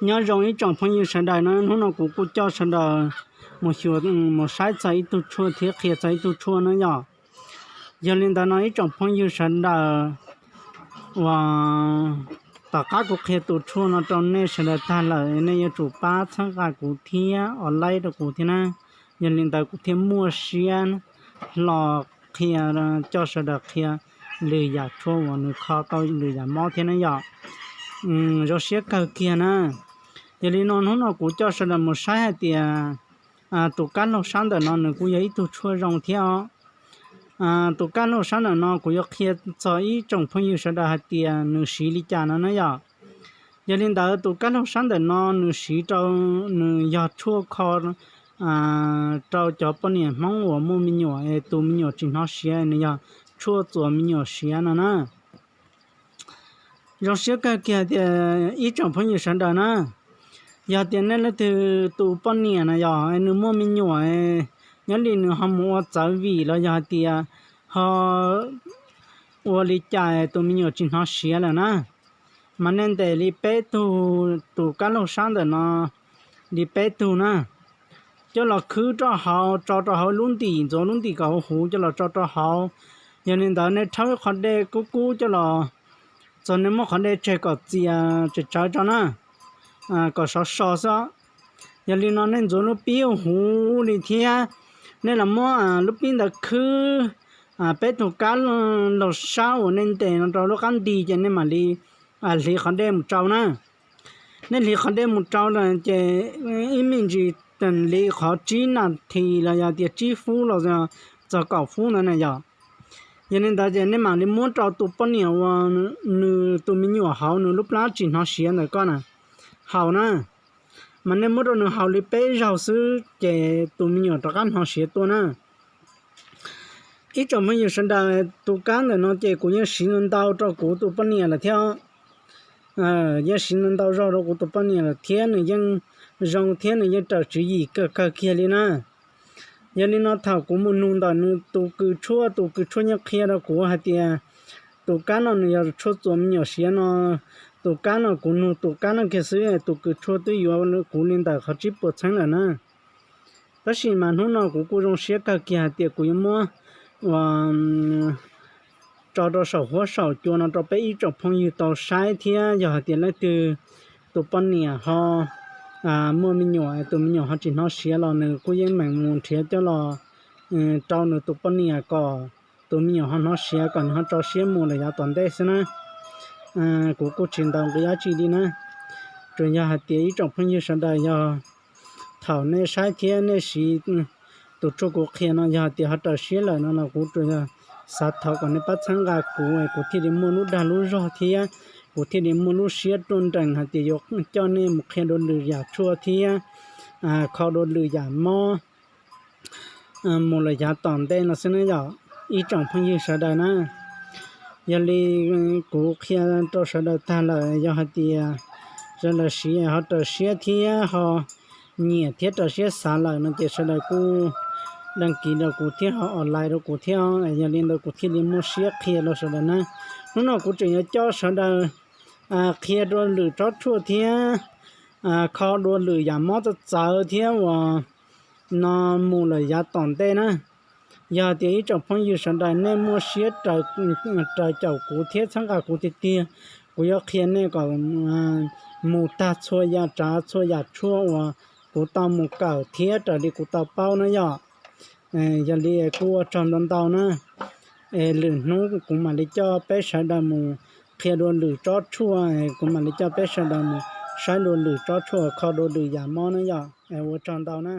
Nyob zoo ib tsoom phooj ywg sawv daws na, hnub no kuv kuj coj sawv daws mus xyuas, mus saib txog ib tug tshuaj thiab qhia txog ib tug tshuaj na yom. Yog li ntawd no ib tsoom phooj ywg sawv daws, uas tom qab kuv qhia tus tshuaj no rau nej sawv daws tag lawm, nej yuav tsum pab txhawb nqa kuv thiab ua like rau kuv thiab na. Yog li ntawd kuv thiaj muaj siab hlo qhia, coj sawv daws qhia lwm yam tshuaj uas nws kho tau lwm yam mob thiab na yom. Zoo siab kawg kiag na. Yog li no hnub no kuv coj sawv daws mus saib hais tias tus kab laug sab ntawm no nws kuj yog ib tug tshuaj zoo thiab os. Tus kab laug sab ntawm no kuv yuav qhia txog ib tsoom phooj ywg sawv daws hais tias nws siv li cas no na yom. Yog li ntawd tus kab laug sab ntawm no nws siv rau, nws yog tshuaj kho rau cov poj niam Hmoob uas muaj me nyuam es tus me nyuam tsis hnov siav, nws yog tshuaj txuas me nyuam siav no na. Zoo siab kawg kiag tias ib tsoom phooj ywg sawv daws na, yog tias nej leej twg tus poj niam na yog nws muaj me nyuam, nyob li nws ho mus ua txawv vim los yog hais tias ho ua li cas tus me nyuam tsis hnov siav lawm na, mas nej ntes li peb tug tus kab laug sab ntawm no, li peb tug na, coj los khwb rau hauv, tso rau hauv lub ntim, ntxuav lub ntim kom huv huv coj los tso rau hauv. Yog li ntawd nej rhaub ib qho dej kub kub coj los, txog nej muab qhov dej tseg kom txias tsawv tsawv tso na, kom sov so xwb. Yog li no nej ntxuav lub pib huv li thiab, nej los muab lub pib ntawd khwb peb tug kab laug sab uas nej ntes no rau lub qab nti ces nej mam li hliv qhov dej mus rau na. Nej hliv qhov dej mus rau lawm ces ib me ntsis, li qhov tsib nas this los yog tias tsib fub los txog kaum fub ntawd na yom. Yog li ntawd ces nej mam li muab rau tus poj niam uas nws tus me nyuam hauv nws lub plab tsis hnov siav ntawm koj na haus na. Mas nej muab rau nws haus li peb zaug xwb ces tus me nyuam rov qab hnov siav tuaj na. Ib tsoom phooj ywg sawv daws, tus kab ntawm no ces kuv yeej siv ntau ntau rau kuv tus poj niam lawm thiab. Yeej siv ntau ntau zaug rau kuv tus poj niam lawm thiab nws yeej zoo thiab nws yeej raws tswv yim kawg kawg kiag li na. Yog li no thaum kuv mus nug ntawm nws tus kws tshuaj, tus kws tshuaj yeej qhia rau kuv hais tias tus kab no nws yog tshuaj txuas me nyuam siav no. Tus kab no kuv nug tus kab no kiag xwb, tus kws tshuaj twb yuav kuv li ntawm qhov tsib puas txheeb lawm na. Tab sis mas hnub no kuv kuj zoo siab kawg kiag hais tias kuv yuav muab ua tso rau saum huab saum cua no rau peb ib tsoom phooj ywg tau saib thiab yog hais tias leej twg tus poj niam ho muaj me nyuam, tus me nyuam ho tsis hnov siav los nws kuj yeej meem mus nrhiav coj los rau nws tus poj niam kom tus me nyuam ho hnov siav kom nws ho tso siab mus lawm yav tom ntej xwb na. Kuv kuj tsis ntaus nqi dab tsi li na. Tsuas yog hais tias ib tsoom phooj ywg sawv daws yog thaum nej saib thiab nej siv tus tshuaj kuv qhia no yog hais tias ho raws siab lawm no los kuv tsuas yog xav thov kom nej pab txhawb nqa kuv, kuv thiaj li muaj lub dag lub zog thiab kuv thiaj li muaj lub siab ruaj nrees hais tias yuav coj nej mus qhia dua lwm yam tshuaj thiab kho dua lwm yam mob mus lawm yav tom ntej no xwb na yom, ib tsoom phooj ywg sawv daws na. Yog li kuv qhia rau sawv daws tag lawm, yog hais tias sawv daws siv ho raws siab thiab ho nyiam thiab raws siab xav lawm no ces sawv daws kuj đăng ký rau kuv thiab ho like rau kuv thiab, yog li ntawd kuv thiaj li muaj siab qhia rau sawv daws na. Hnub no kuv tseem yuav coj sawv daws qhia dua lwm tsob tshuaj thiab kho dua lwm yam mob txawv txawv thiab uas no mus lawm yav tom ntej na. Yog tias ib tsoom phooj ywg sawv daws nej muaj siab raws caum kuv thiab txhawb nqa kuv tiag tiag, kuv yuav qhia nej kom mus tag txhua yam tsav txhua yam tshuaj uas kuv tau mus kawm thiab raws li kuv tau paub na yom. Yog li kuj ua tsaug ntau ntau na. Lwm hnub kuv mam li coj peb sawv daws mus qhia dua lwm tsob tshuaj, kuv mam li coj peb sawv daws mus saib dua lwm tsob tshuaj kho dua lwm yam mob na yom. Ua tsaug ntau na.